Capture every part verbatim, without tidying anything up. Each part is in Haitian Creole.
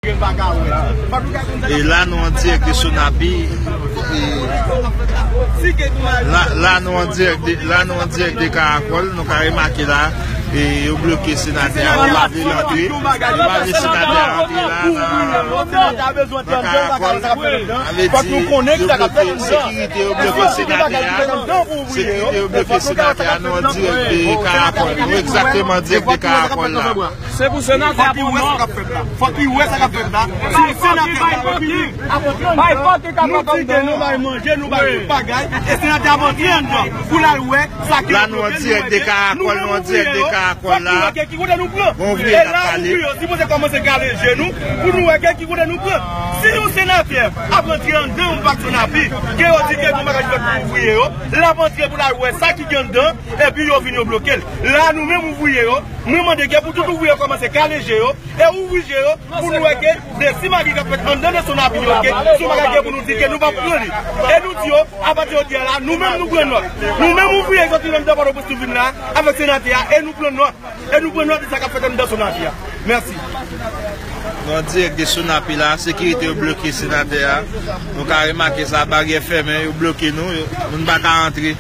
E la, nou an dirèk de Sonapi. E la, la, nou an dirèk de, la, nou an dirèk de Karakòl. Nou ka remake la, e yo bloke senatè a, yo pa vle l antre. Yo pa vle senatè a antre la, nan, nan Karakòl. Sa vle di, yo bloke, sekirite yo bloke senatè a. Sekirite yo bloke senatè a, nou an dirèk de Karakòl. Nou egzakteman dirèk de Karakòl la. Se pou senatè a pran nòt. Fòk li wè sa k ap fèt la. Fòk li wè sa k ap fèt la. Si senatè a pa vini, nou di ke nou bay manje, nou bay tout bagay, e senatè a ap antre anndan pou l al wè sa ki ap bloke. La, nou an dirèk de Karakòl, nou an dirèk de Karakòl la. Fòk nou wè ki kote nou pran. Bon, ouvriye k ap pale. E la, ouvriye yo sipoze kòmanse kale je nou pou nou wè ki kote nou pran. Si yon senatè ap antre anndan yon pak Sonapi, ke yo di ke gon bagay fèt pou ouvriye yo, l ap antre pou l al wè sa ki gen anndan, epi yo vin yo bloke l. La, nou menm ouvriye yo, mwen mande ke pou tout ouvriye yo kòmanse kale je yo, e ouvri je yo, pou nou wè ke de simagri k ap fèt anndan de Sonapi yo, ke se yon bagay ke pou nou di ke nou p ap pran li. E nou di yo, apati jodi a la, nou menm nou pran nòt. Nou menm ouvriye k soti anndan Pòtoprens nou vin la, avèk senatè a, e nou pran nòt. E nou pran nòt de sa k ap fèt anndan Sonapi a. Mèsi. Nou an dirèk de Sonapi la, sekirite yo bloke senatè a. Nou ka remake sa, baryè fèmen, yo bloke nou, yo, moun pa ka rantre.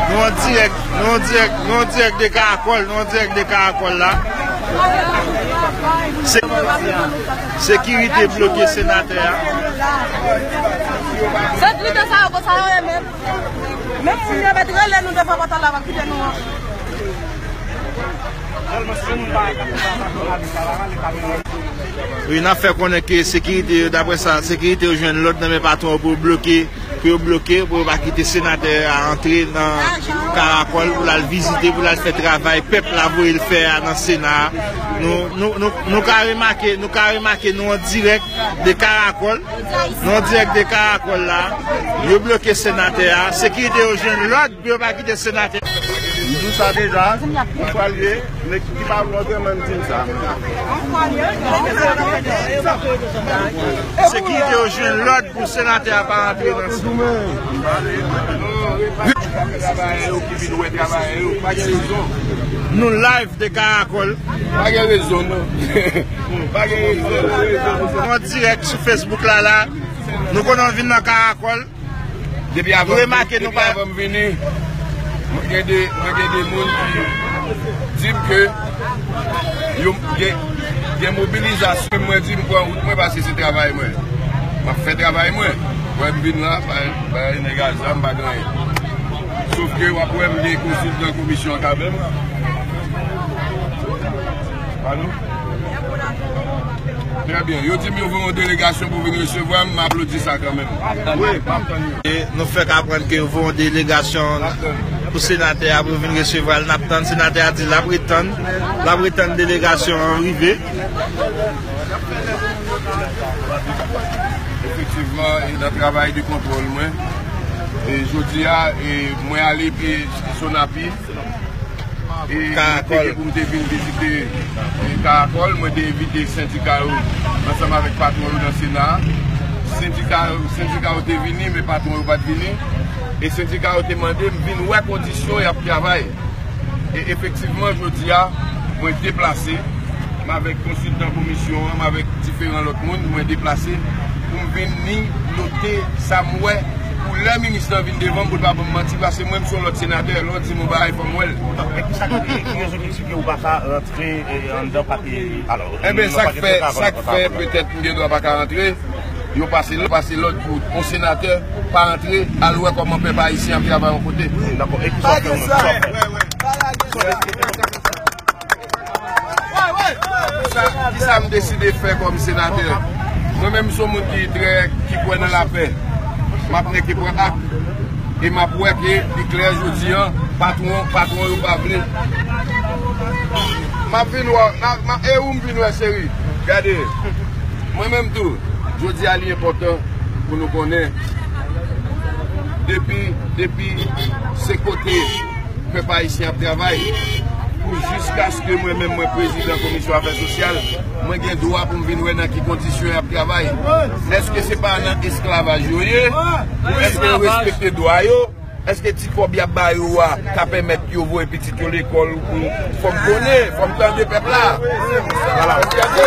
Nou an dirèk, nou an dirèk, nou an dirèk de Karakòl, nou an dirèk de Karakòl la. Se, sekirite bloke senatè a. Se gritan sa yo, konsa yo ye menm. Menm moun yo mèt rele nou devan pòt la, pa kite nou an. Wi, n ap fè konnen ke sekirite yo, daprè sa, sekirite yo jwenn lòd nan men patwon yo pou yo bloke, pou yo bloke, pou yo pa kite senatè a antre nan Karakòl pou l al vizite, pou l al fè travay pèp la voye l fè a nan Sena a. Nou, nou, nou, nou ka remake, nou ka remake nou an dirèk de Karakòl. Nou an dirèk de Karakòl la. Yo bloke senatè a. Sekirite yo jwenn lòd pou yo pa kite senatè. M di w sa deja, ou pral ye, nèg ki pa vle antre, mwen m di m sa. Sekirite yo jwenn lòd pou senatè a pa antre nan. Travayè yo ki vin wè travayè yo, pa gen rezon. Nou live de Karakòl. Pa gen rezon, non. Pa gen rezon. Nou an dirèk sou Facebook la, la. Nou konnen w vin nan Karakòl. Depi avan, nou remake, depi nou pa avan m vini, mwen gen de, mwen gen de moun ki di m ke yo gen, gen mobilizasyon. Mwen di m pran wout mwen, paske se travay mwen. M ap fè travay mwen. Wè m vin la, pa, pa nèg a zam, pa gen anyen. Sof ke w ap wè m gen konsiltan komisyon an k avè m. Pardon? Trè byen. Yo di m yo voye yon delegasyon pou vin resevwa m, m aplodi sa kanmenm. Wi, m ap tann yo. E nou fèk aprann ke yo voye yon delegasyon pou senatè a pou vin resevwa l. N ap tann, senatè a di l ap ret tann, l ap ret tann delegasyon an rive. Efektivman, e nan travay de kontwòl mwen, e jodi a, e mwen ale, e Sonapi, e mwen te gen pou m te vin vizite, e Karakòl, mwen te envite sendika yo ansanm avèk patwon yo nan Sena a. Sendika, sendika yo te vini, men patwon yo pa t vini. E sendika yo te mande m vin wè kondisyon y ap travay. E efektivman, jodi a, mwen deplase, m avèk konsiltan komisyon an, m avèk diferan lòt moun, mwen deplase pou m vin ni note sa m wè, pou lè minis lan vin devan m, pou l pa ban m manti, paske mwen, m se yon lòt senatè, lè w di m yon bagay, fò m wè l. E kisa ki, ki rezon ki eksplike ou pa ka rantre, e, anndan, paske, alò, Eben, sa k fè, sa k fè petèt m gen dwa pa ka rantre, yo pase, pase lòd pou yon senatè pa antre, al wè kòman pèp ayisyen ap travay yon kote. Dakò, e kisa w fè, kisa w fè? Sa, kisa m deside fè kòm senatè? Mwen menm, m se yon moun ki trè, ki kwè nan lapè. M ap nèke pran ak. E m ap wè ke li klè jodi a, patwon, patwon yo pa vle. M ap vin wè, m ap, m ap, e ou m vin wè, cheri? Gade, mwen menm tou, jodi a li enpòtan pou nou konnen, depi, depi se kote pèp ayisyen ap travay, pou jiskaske mwen menm mwen prezidan komisyon afè sosyal, mwen gen dwa pou m vin wè nan ki kondisyon y ap travay. Èske se pa nan esklavaj yo ye? Èske yo respekte dwa yo? Èske ti kòb y ap ba yo a ka pèmèt yo voye pitit yo lekòl? Fò m konnen, fò m tande pèp la. Vwala, fò m tande.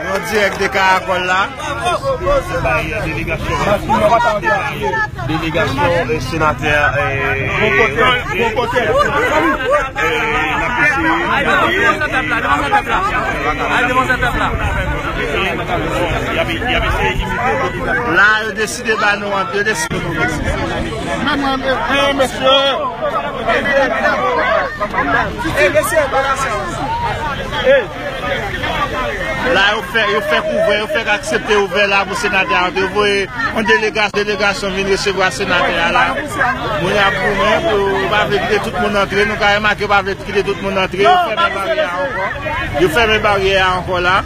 Nou an dirèk de Karakòl la. Bay delegasyon, delegasyon, eh, senatè, eh, eh, n ap eseye. Al devan sèt pèp la, devan sèt pèp la. Al devan sèt pèp la. Y ap, y ap eseye imite. La, yo deside ba nou ant, yo deside. Men mwen, eh, eh, mesye. Eh, mesye, balanse. Eh. La, yo fè, yo fè kouvè, yo fèk aksepte ouvè la pou senatè a antre. Yo voye yon delegas-, delegasyon vin resevwa senatè a la. Moun ap goumen pou yo pa vle kite tout moun antre. Nou ka remake yo pa vle kite tout moun antre. Yo fèmen baryè a ankò. Yo fèmen baryè a ankò la.